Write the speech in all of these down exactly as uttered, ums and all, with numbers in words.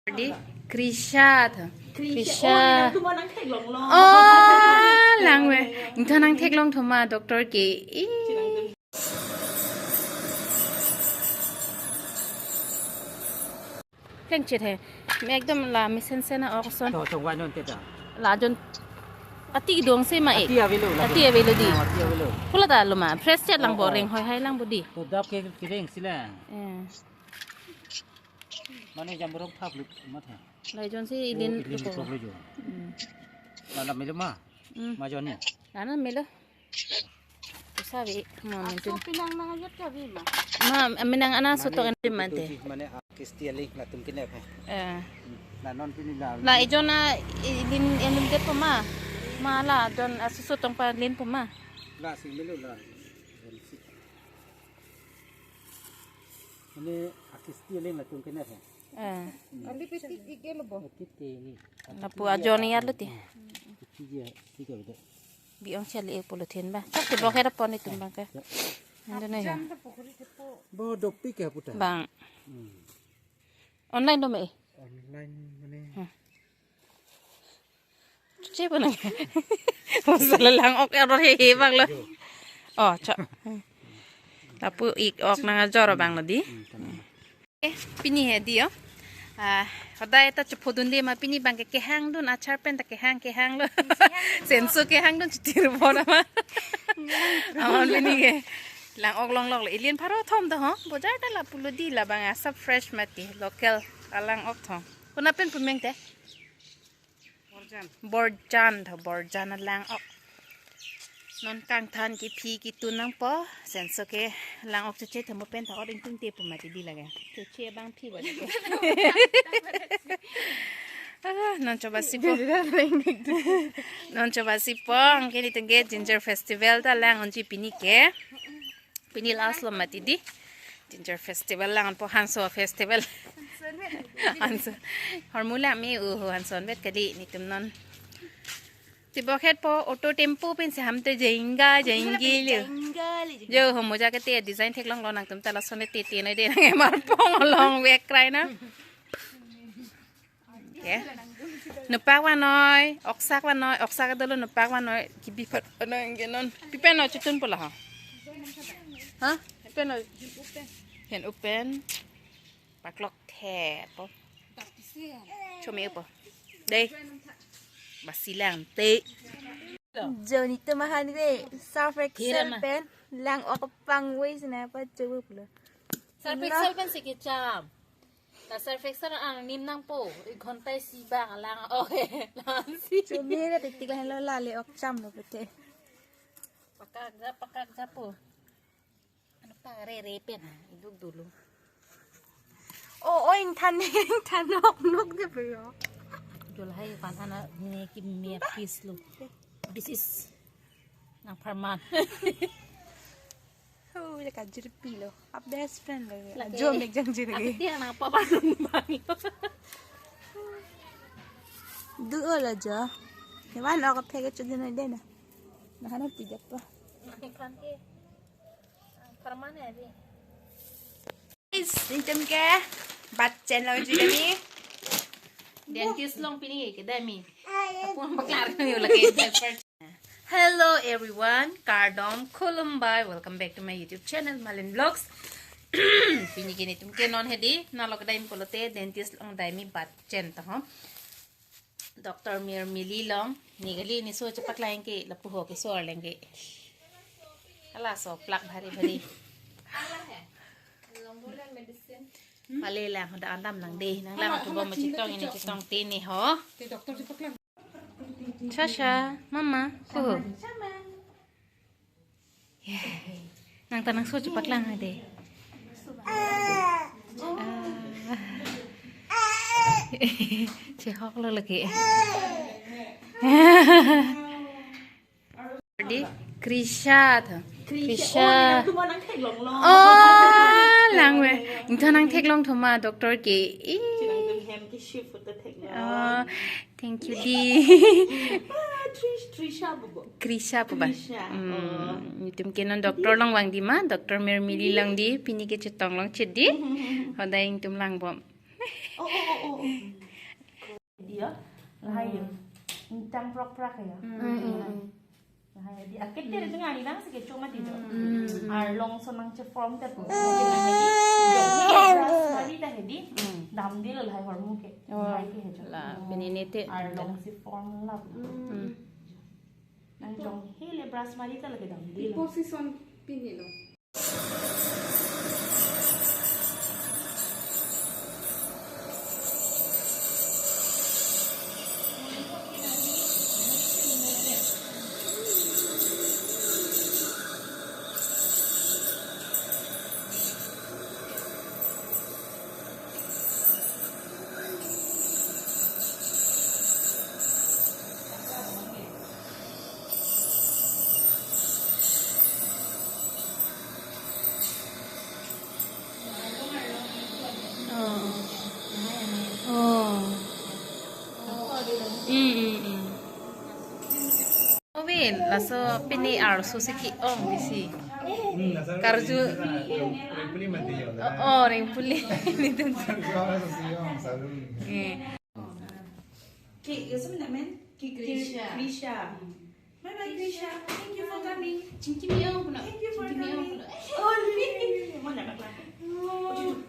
Di Krisha tho. Krisha. Oh, nangtum nangtheklonglo. Oh, lang me. Ingtho nangtheklong thoma doctor ke. Ih. Klengchit he. Me ekdom la mesensen a-ok ason. To, chongvai non te ta. La jon ati dong se ma e. Ati avelo la. Ati avelo di. Ah, ati avelo. Pula ta lo ma. Fresh chet lang. Oh, bo oh. Reng hoi hai lang bo di. To dap ke kereng si lang. Eh. Mane jambro phap lut mat ha. Lai jon si. Oh, ilin ilin luko. Luko jo. Hmm. Mana melo ma? Hmm. Ma jon ni. Nana melo. Sabi, ma aso mintu. Pinang nang yot kabi ma. Ma, minang ana sotok en mante. Mane, ah, Kristian ling latum kene phe. Eh. Hmm. La non pini la. La ejon a ilin ilin det po ma. Ma la jon aso sotong pa lin po ma. La si melo la. Mane a-Kristian ling latum kene phe. Eh. Ali piti ike lo bo. Piti ni. Lapu ajon ni alo ti. Piti dia, tiga beda. Bi-ong chali e polythene ba. Chak tebok hera pon itum bang ke. Ya. Ando na ya. Bo dopik ya puta. Bang. Hmm. Online do me. Online mane. Hmm. Che pon. Masalah lang ok error he he bang lo. Oh, chak. Lapu ik ok nang ajor bang lo di. Hmm, tenang. Eh, pini he di yo. Ah, hodai ta chephodun de ma pini bang ke kehang dun achar pen ta kehang kehang lo. Senso kehang dun chitir bona ma. Aman pini ke. Lang ok long lok lo. Ilin pharo thom do ho. Bojar ta lapu lo di labang asap fresh mati. Local alang ok thom. Kona pen pumeng te. Borjan. Borjan tho, borjan alang ok. Non kangthan kephi ketun nangpo, senso ke lang ok cheche thamo pen tho, or ingtung te pu mati di lage. Cheche bang phi bo lage. Ah, non choba si po. Non choba si po, angke nelitum ke Ginger Festival ta lang unji pini ke. Pini last lo mati di. Ginger Festival lang po Hanso Festival. Hanso. Hormu lang me u Hanso vet kali nelitum non. Tebok het po auto tempo pen si ham te jengga jenggi lo. Jengga li. Jo ho moja ke te design theklong lo nangtum ta lason te te noi de nang mar pong long vek krai na. Ke. Nepak vanoi, oksak vanoi, oksak dolo nepak vanoi, kibi phot vanoi ke non. Pi pen noi chutun po la ha. Ha? Pi pen noi. Hen upen. Paklok the po. Chome po. Dei. Basi lang te. Joni te mahan ke surf excel pen lang ok pangvoi sina pa chobu pulo. Surf excel pen si kecham. La surf excel angnim nangpo, ik ghonta isi bang lang. Oh, lang si. Chumi na titik lahin lo lale ok cham lo pute. Pakak ja, pakak ja po. Ano pa re re pen ha, iduk dulu. Oh, oh, ingthan, ingthan nok nok de po yo. Dul hai pan ana ne ki me piece lo. This is nang pharman. Oh, ya kajirpi lo. A best friend lo ya. Lagi. Jo mek jang jir lagi. Ati nang pa parun bang lo. Du o lo jo. Ni wan ok phege chudin na dena. Na hana tijak pa. Nang kan ke. Nang pharman ya bi. Guys, nelitum ke bat chen lo ji kami. Dentist along pini ke dami. Apu ang baklar ni lagi. Hello everyone, kardom, khulumbai, welcome back to my YouTube channel, Malin Vlogs. Pini ke nelitum ke non hedi, nalok dai pulote dentist along dai mi bat chen ta ho. Doctor Mir Mili along, ni kali ni so chepaklangke, lapu ho ke so arlengke. Ala so plak bhari bhari. Pale lang, hoda andam lang de, nang lang tu bom chetong ini chetong te ni ho. Sasha, mama, kuhu. Nang ta nang so chepaklang ha de. Ah. Chehok lo lagi. Di Krisha tho. Krisha. Krisha. Oh, nangtum nangtheklonglo. Oh, lang me. Ingtho nangtheklong thoma doctor ke. Ih. Chinangtum hem ke shift ta theklong. Oh, thank you di. Ah, Trish, Trisha bobo. Krisha bobo. Krisha. Hmm, oh. Nelitum ke non doctor along vang di ma, Doctor Mir Mili along di, pini ke chetong longchit di. Hodai ingtum lang bom. Oh, oh, oh, oh, oh. Dia, lahai ya. Intang prak-prak ya. Hmm, hmm, hmm. Lahai ya. Di akhir dia dengan ini langsung ke cuma tidur. Hmm. Arlong sonang che form te po. Jadi, brush mari ta hedi. Hmm. Damdil lahai hormu ke. Oh. Lahai ke hejo. La, pini ni te. Arlong si form la. Hmm. Nangjong hele brush mari ta lagi damdil. Position pini lo. Oh. Oh. Mm, mm, mm. Ovin, laso pini arso si ke-ong bisi. Hmm, laso karju. Ring puli mati ya. Oh, oh, ring puli. Nitun. Karju apa sih, Om? Saru. Eh. Ki, ya, sebenarnya, men? Ki Krisha. Krisha. Bye bye, Krisha. Thank you for coming. Chingki me-ong puno. Thank you for coming. Oh, lili, lili. Mana bakla? Oh.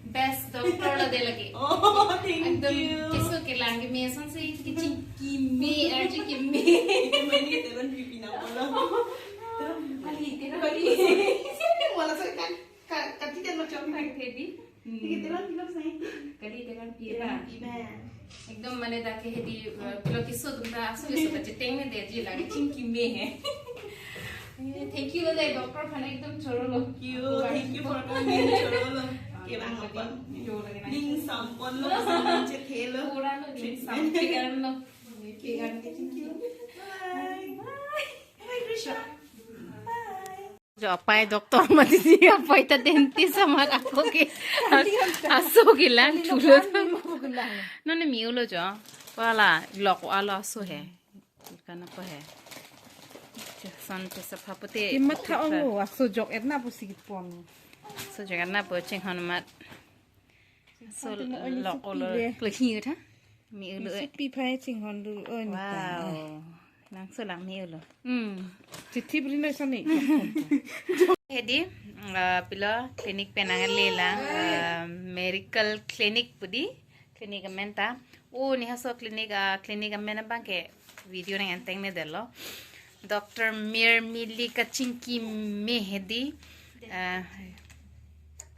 Best doctor lo de lagi. Oh, thank you. Ekdom keso kelang keme ason si ke chingki me, arje keme. Itu mani teron pipi na polo. Teron kali, teron kali. Siapa yang malas kan? Ka-, kati dan macam kan, Teddy. Hmm. Sige, telang pilok sai. Kali telang pira. Telang pira. Ekdom mane dak ke hedi, eh, pilo keso atum ta aso keso ta cheteng ne de ji lagi chingki me he. Eh, thank you lo de doctor aphan ekdom choro lo. Thank you, thank you for coming, choro lo. Ke bang apa? Yo lagi na. Ning sampon lo, ning chethe lo. Pura lo, ning sampon lo. Thank you. Bye. Bye. Bye, Krisha. Bye. Jo apai doctor mati si apai ta dentist amat ako ke. Aso kelang chulo. Nonne me-olo jo. Wala lok alo aso he. Ikan apa he? Son te sapha pute. Imat tha ong aso jok erna pusi kipon. Aso jok erna pu chinghon amat. So lok olo. Klo hi tha. Me-olo. Pi phai chinghon du oi ni ta. Wow. Nang so lang me-olo. Hmm. Chithi bri noi sani. Hedi, ah, pilo clinic pen nangle lang, ah, Miracle Clinic pu di. Clinic amen ta. O ni haso clinic, ah, clinic amen abang ke video nang enteng ne delo. Doctor Mirmili kachingki me hedi. Ah,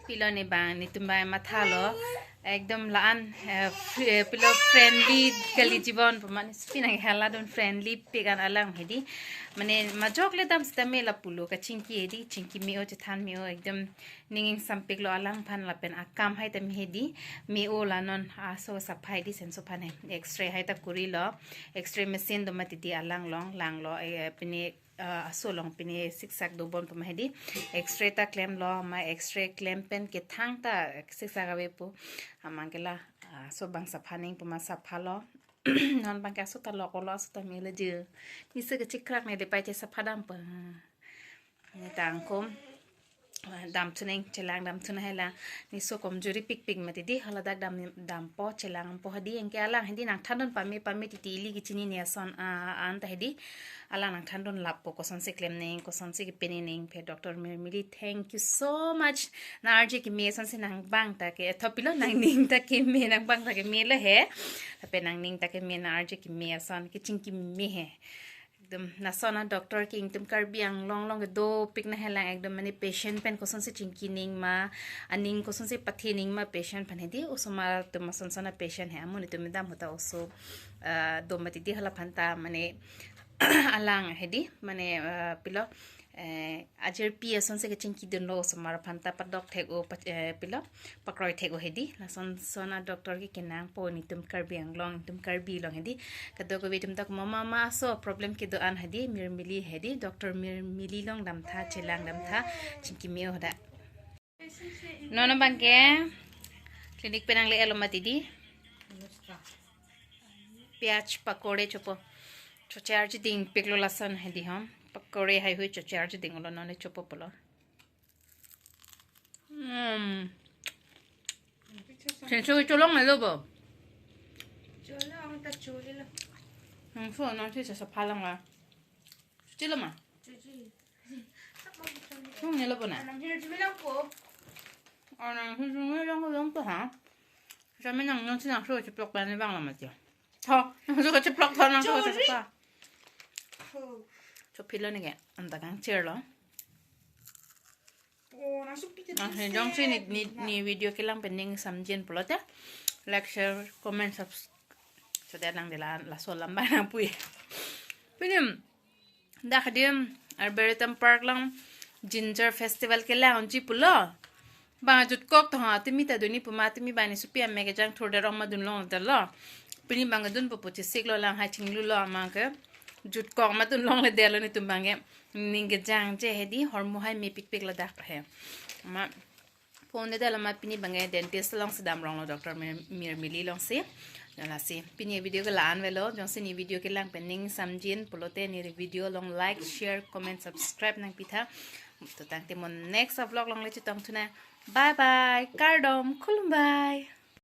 pilo ne bang, netum bang mathalo. Ekdom la-an, eh, fr-, eh, pilo friendly kali jibon pemane spin ang hala don friendly pik an alang hedi. Mane majok le dam sitame lapulo kachingki hedi, chingki me-o chethan me-o ekdom ning ingsampik lo alangphan lapen akam hai tame hedi, me-o la non aso sapha hedi senso aphan he. X-ray hai ta kuri lo, X-ray machine do mati di alang long, lang lo, eh, pine ah, aso along pine siksak dobom pama hedi. X-ray ta klem lo, ma X-ray klem pen kethang ta siksak ave pu. Amang ke la, ah, aso bang sapha ning pama sapha lo. Non bang ke aso ta lok olo, aso ta me-olo je. Ni se kechikrak ne de pai che sapha dam pa. Ne tangkom. Dam thuning, chelang dam thun hai la. Ni so komjuri pikpik mati di, hala dak dam, dampo, chelang po hedi, anke alang hedi nang thandun pame, pame titi ili kechini ni ason, ah, an ta hedi. Alang nang thandun lapo, koson si klem ning, koson si kepini ning, phe Doctor Mirmili, thank you so much. Na arje keme ason si nang bang ta ke, tho pilo nang ning ta keme, nang bang ta keme le he. Tapi nang ning ta keme na arje keme ason, kechingki me he. Ekdom lason a doctor ke ingtum Karbi Anglong along ke dopik na helang ekdom mane patient pen koson si chingki ning ma, aning koson si pathe ning ma patient aphan hedi, osomar atum ason son a patient he amun itum dam hota oso, ah, do mati di hala aphan ta mane alang hedi mane, ah, pilo, eh, ajirpi ason si kechingki dunlo osomar aphan ta padok thek-o pa-, eh, pilo pakroi thek-o hedi. Lason son a doctor ke kenangpo netum Karbi Anglong, netum Karbi along hedi. Kadokave atum ta mama ma aso problem kedo an hedi, Mirmili hedi, Doctor Mirmili along dam tha, chelang dam tha, chingki me-o hoda. Non abang ke clinic pen nangle elo mati di. Pyaj pakore chopo. Chochar ji dingpik lo lason hedi hom. Pakore hai hui chochar ji ding lo non le chopo pulo. Hmm. Chenso cholong lo bo. Cholong ta chuli lo. Nang so na si sa phalang la. Chilo ma. Chuji. Nung nilo po na. Anam jilo jimi lang po. Anam jilo jimi lang po ha. Sa me nang nang sinang so chiplok ban bang la ma tio. Tho, nang so chiplok tho nang so Chori. Chiplok. Oh. Cho philo ni ke. Anta kang chair lo. Oh, nang so pite. Nang jongsi ne ne ne video kelang pen ning samjin pulote, like, share, comment, subscribe. So that nang dela laso lamba nang pui. Pini dak di Arboretum Park along Ginger Festival kelang unji pulo. Bang jutkok to ha, timi ta duni puma timi bang ne supi ame kejang thurdet rong ma dun longdet lo. Pini bang dun po pu chesik lo lang hai chinglu lo ama ke. Jutkok ma dun longledet lo netum bang ke. Ning kejang je hedi hormu hai mepikpik ladak he. Ma phone de la ma pini bang ke dentist along si dam rong lo, Doctor Mir, Mirmili along si. Lasi pini video ke la-an avelo, jongsi ne video kelang pen ning samjin pulote ne video along like, share, comment, subscribe nang pitha. To tangte mo next vlog along le chetong thu nang. Bye bye. Kardom. Khulumbai.